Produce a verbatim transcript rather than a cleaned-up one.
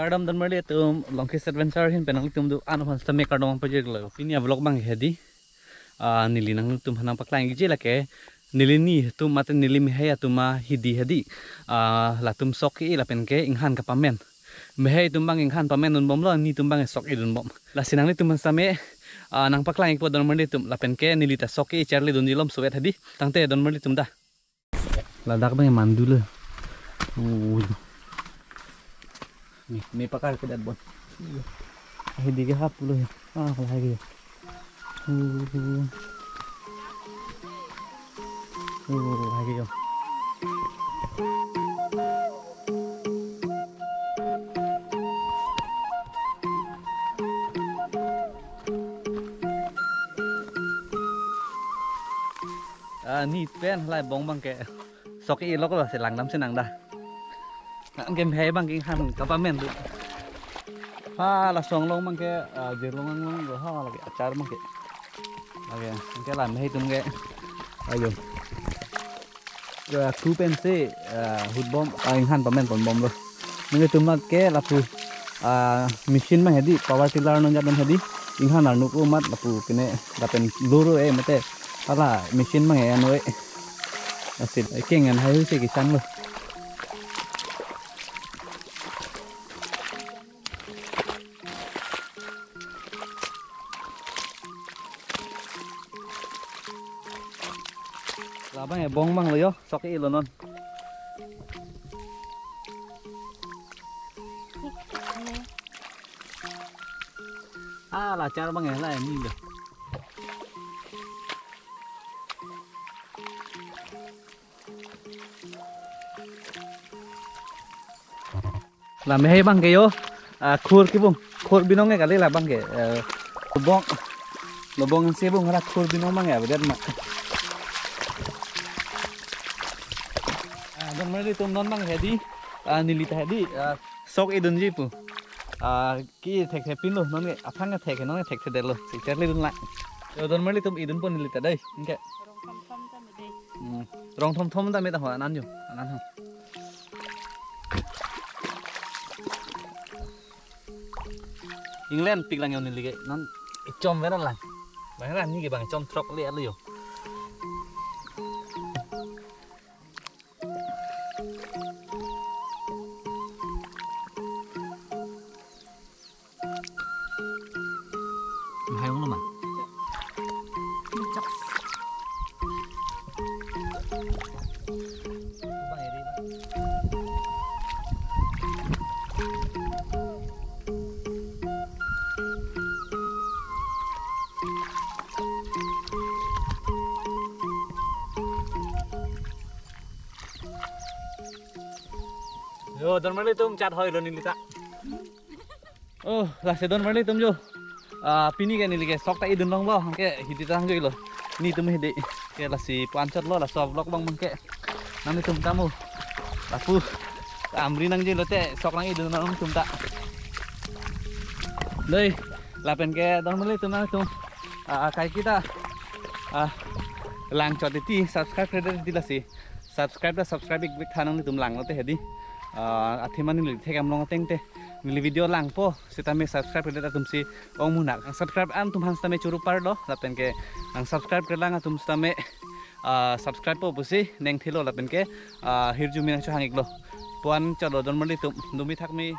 Kardom don marli atum, Longkis Adventure ahin pen nanglitum do-an aphan sitame kardom pajirlo. Pini a-vlog abang hedi. Ah, neli nanglitum aphan nangpaklang-ikji lake, neli nitum mate neli mehai atum ahidi hedi. Ah, latum sok ke-e lapen ke inghan kapamen. Mehai atum abang inghan pamendunbomlo, nitum abang sok idunbom. Lasi nanglitum aphan sitame, ah, nangpaklang-ikpo don marli atum, lapen ke neli ta sok ke-e charlidunji lom suet hedi. Tangte don marli atum da. Ladak abang mandu lo. Uh. Ni, ni pakar ke dat bon. Hedi ke hap lo. Ah, lahai ke. Uh. Uh, lahai ke yo. Ah, ni pen halai bong abang ke sok ilok lo, si langdam si nang da. Nang ke mehai abang ke inghan kapamen do. Ha, laso along abang ke, ah, jirlong along lo, ha, lake achar abang ke. Lake, ke la mehai atum ke. Ayo. Ke tu pensi, ah, hutbom, ah, inghan pamenponbomlo. Nelitum amat ke lapu, ah, machine abang hedi, power tiller non jat non hedi, inghan arnuk amat lapu kene lapen luru e mate hala machine abang e ano e. Asit, e keng an hai hui se kisan lo. Labang e bong abang lo yo, sok ke-e lo non. Ah, la achar abang e la ni lo. La mehai abang ke yo, ah, khur kibung, khur binong ke kali labang ke, eh, lobong, lobong si bung hara khur binong abang ya, bedet ma. Ah, don marli atum non abang hedi, ah, neli ta hedi, ah, sok idunji pu. Ah, ke thekthepinlo, non ke aphang ke thek, non ke thekthedetlo, si charlidun la. Yo, don marli atum idunpo neli ta dei, anke. Rong thomthom ta me dei. Hmm. Rong thomthom ta me ta ho, anan yo, anan ho. England pik lang yo neli ke, non ichom vera lang. Bang ra ni ke bang chom throk le alo yo. Mehai ong lo ma? Chok. Yo, don marli atum chat hoi lo neli ta. Oh, lasi don marli atum yo. Ah, pini ke neli ke sok ta idun longlo, anke hidi ta nangjoilo. Nitum hidi. Ke lasi pu-an chotlo, laso vlog abang abang ke. Nanglitum ta mo. Lapu amri nangjoilo te, sok nang idun nangtum ta. Dei, lapen ke don marli atum nangtum. Ah, kaike ta. Ah, lang chot titi, subscribe kre titi lasi. Subscribe ta subscribe ik bik tha nanglitum langlo te hedi. Ah, athema neli thek-em long ateng te. Neli video langpo, sitame subscribe kre atum si ong munak. Ang subscribe an atum aphan sitame choro parlo, lapen ke ang subscribe krelang atum sitame, ah, subscribe po pusi neng thilo lapen ke, ah, hirjume nangchohang iklo. Pu-an chotlo don marli atum, dumi thak me.